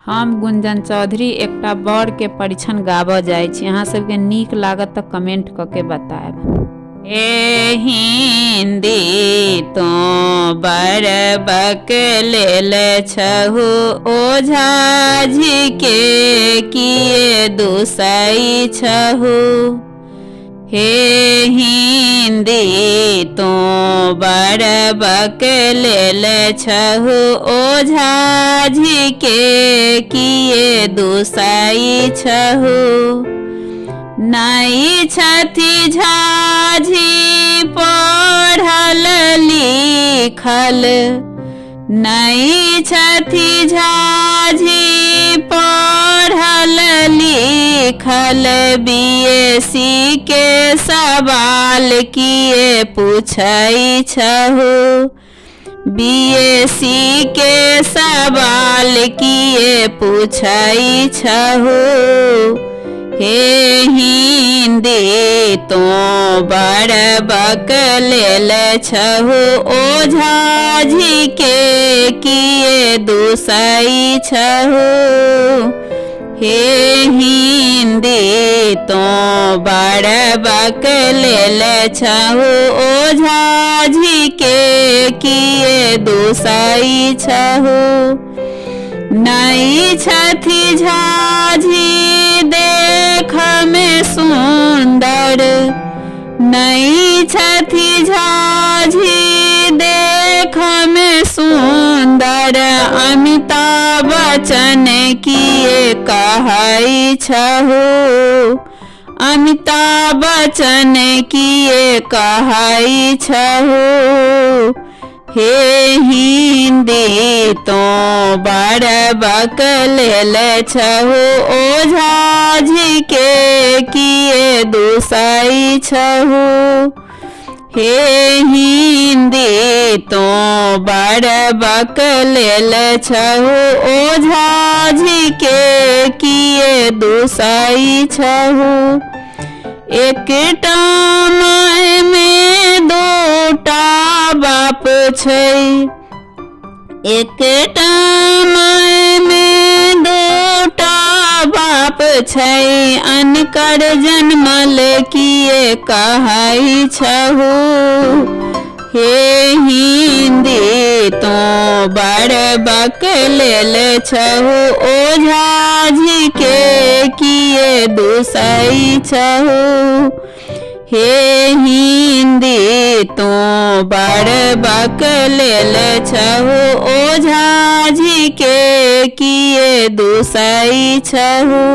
हम गुंजन चौधरी एकटा बड़के परिछन गाबऽ जाइ छी। अहाँ सबके नीक लागत तऽ कमेंट कऽ के बतायब। हे हिंदी तो बड़ बक लेल छहु, ओझा जी के किए दुसई छहु। हे हिंदी तो बड़ बक लेल छहु, ओझा जी के किए दुसई छहु। नहि छथि झाझी पढ़ल लिखल, नहि छथि झाझी पढ़ल लिखल, बी एस सी के सवाल किए पूछै छहु। बी एस सी के सवाल किए पूछै छहु। हे हिंदी तो बड़ बक लेल छहु, ओझा जी के किए दुसै छहु। हे हिंदी तो बड़ बक लेल छहु, ओझा जी के किए दुसै छहु। नहि छथि झाझी देख में सुंदर, नहि छथि झाझी देख में सुंदर, अमिताभ बच्चन किए कहै छहु। अमिताभ बच्चन किए कहै छहु। हे हिंदी तो बड़ बक लेल छहु, ओझा जी के किए दुसै छहु। हे हिंदी तो बड़ बक लेल छहु, ओझा जी के किए दुसै छहु। एकटा माय मे दूटा बाप छै, एकटा माय मे दूटा बाप छै, अनकर जन्मल किए कहै छहु। हे हिंदी तो बड़ बक लेल छहु, ओझा जी के किए दुसै छहु। हे हिंदी तो बड़ बक लेल छहु, ओझा जी के किए दुसै छहु।